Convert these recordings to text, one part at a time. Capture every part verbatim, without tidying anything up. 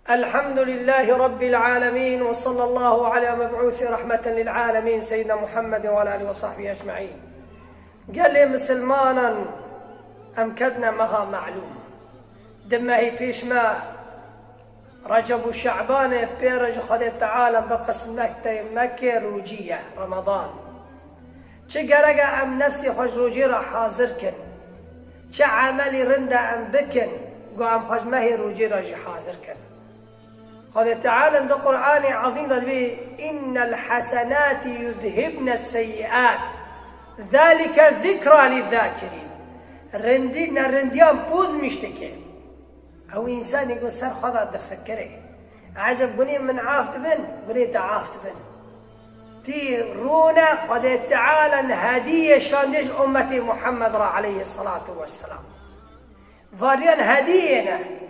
الحمد لله رب العالمين، وصلى الله على مبعوث رحمة للعالمين، سيدنا محمد وعلى آله وصحبه أجمعين. Gelê misilmanan, em ketine meha melûm. Di mehî pêş me Receb û Şe'banê pê re ji Xwedê Teala bi qismetê me kê rûcî ye, Ramadan. Çi gerek e em nefsê xwe ji rûcî re hazir kin? Çi emelî rind e em bikin, ku em xwe ji mehê rûcî re jî hazir kin? Xwedê Teala di Qur'anê Ezîm de dibê, "Innel hasenati yuzhibne seyyiat, zalike zikra lizzakirîn." Rindî nerindiyan poz miş dike. Ew însanê ku ser xwe de difikire, "Eceb gunê min af dibin, gunê te af dibin." Tî rûne Xwedê Teala hediyê şandê ji ummetê Muhammed re aleyhissalatu vesselam. Variyan hediyê ne.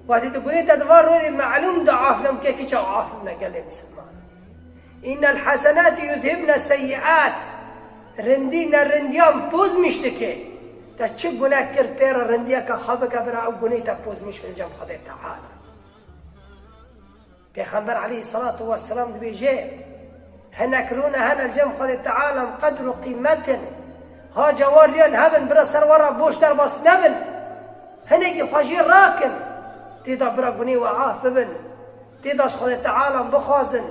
Wextê tu gunê te di van rojê melûm de af nebike, kî çawa af bine gelê misilman? Innel hasenati yuzhibne seyyiat. Rindî nerindiyan poz miş dike. Te çi gune kir pê re rindiyeke xwe bike bira ew gunê te poz miş bin cem Xwedê Teala. Pêxember aleyhissalatu vesselam dibêje, hinek rûne hene li cem Xwedê Teala em qedr û qîmet in. Ha cewariyan hebin, bira ser we re boş derbas nebin. Hinekî xwe jê rakin. Tê de bira gunê we af bibin. Tê de ji Xwedê Teala bixwazin.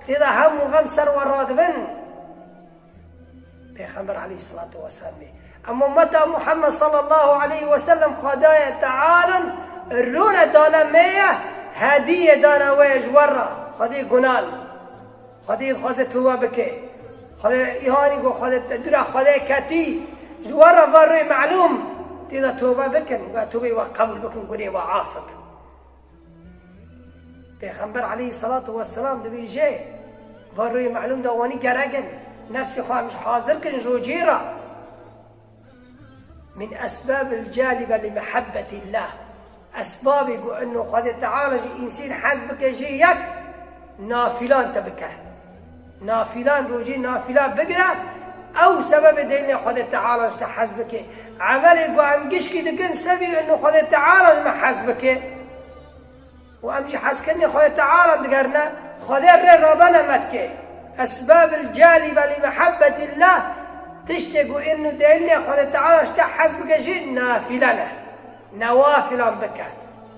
Tê de hem û xem ser we radibin. Pêxember aleyhissalatu vesselam bê. Em ummeta Muhammed sallallahu aleyhi ve sellem Xwedayê Teala rûne dane me ye, hediyê dane we ye ji we re. Xwedê gunan. Xwedê dixwaze tobe bike. Xwedê îhanî ku Xwedê te dûra Xwedê ketî. Ji we re va rûyê melûm. Tê de tobe bikin. Ve tobeyê we qebûl bikin, gunê we af bikin. Pêxember aleyhissalatu vesselam dibêje, va rûyê melûm de wanî gerek in, nefsê xwe em ji hazir kin ji rojê re. Min esbabil calibe li mehebbetillah. Esbabê ku ino Xwedê Teala ji însîn hez bike jê yek, nafilan te bike. Nafilan rojê nafila bigire, ew sebebê deyne Xwedê Teala ji te hez bike. Emelê ku em gişkî dikin sebî ino Xwedê Teala ji me hez bike. Û em jî hezkirinê Xwedê Teala digerine, Xwedê rê rabene me dike. Esbabil calibe li mehebbetillah, tiştê ku ên û dêlinê Xwedê Teala ji te hez bike jî nafile ne. Newafilan bike.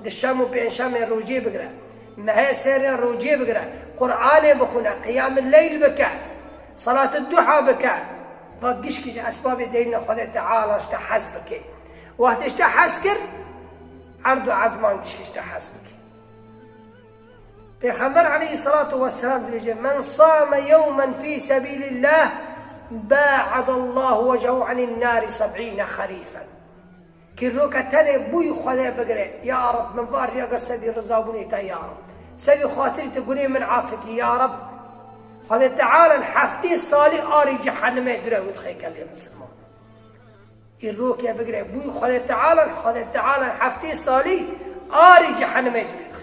Di şem û pêncşemê rojê bigire. Mehê sêrê rojê bigire. Qur'anê bixwine, qiyamil leyl bike. Salatid duha bike. Va gişkî ji esbabê dêlinê Xwedê Teala ji te hez bike. Wextê ji te hez kir, erd û ezman gişkî ji te hez bike. Pêxember aleyhissalatu vesselam dibêje, "Men same yewmen fî sebîlillah, ba'adallahu wechehu anin nari seb'îne xerîfen." Kî roke tenê bûyî Xwedê bigire, ya Reb, min va riya gir sebî rizabûnê te, ya Reb. Sebî xatirî te gunê min afikî, ya Reb. Xwedê Teala heftê salî arî cehennemê dûre wî dixe gelê misilman. Îrokê bigire bûyî Xwedê Teala, Xwedê Teala heftê salî arî cehennemê dûrî dixe.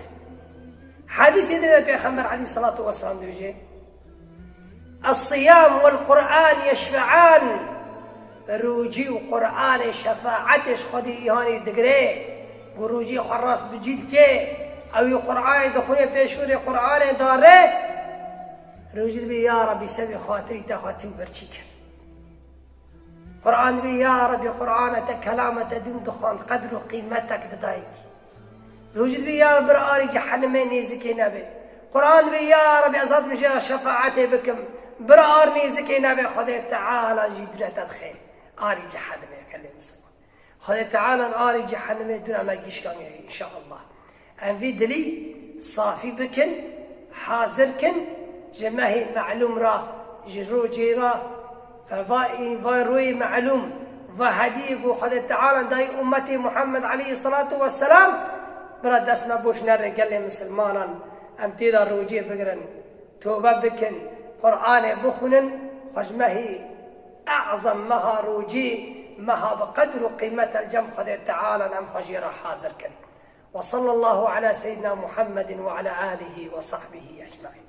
Hedîsê din de Pêxember aleyhissalatu vesselam dibêje, "Es-siyam vel Qur'an yeşfe'an." Rûcî û Qur'anê şefaetê ji Xwedê îhanî digire. Ku rûcî xwe rast bi cî dike, ew ê Qur'anê dixwîne pêşûrê Qur'anê dare. Rûcî dibê, ya Rebî, sebî xatirî te xwe tî û birçî kir. Qur'an dibê, ya Rebî, Qur'ana te, kelama te dûm dixwand, qedr û qîmetek didayî. Rûcî dibê, ya Rebî, bira arî cehennemê nêzikê nebe. Qur'an dibê, ya Rebî, ez hatim jê re şefaetê bikim, bira ar nêzikê nebe, Xwedê Teala jî dûre te dixe arî cehennemê, gelê misilman. Xwedê Teala arî cehennemê dûre me gişkaniye, înşaallah. Em vî dilî safî bikin, hazir kin, ji mehê melûm re, ji rojê re, ve va, va rûyê melûm, va hediyê ku Xwedê Teala dayî ummetê Muhammed aleyhissalatu vesselam, bira dest me boş nere gelê misilmanan, em tê de rojê bigirin, tobe bikin, Qur'anê bixwînin, xwe ji mehê ezem, meha rojê, meha bi qedr û qîmet el cem Xwedê Teala em xwe jê re hazir kin. وصلى الله على سيدنا محمد وعلى آله وصحبه أجمعين.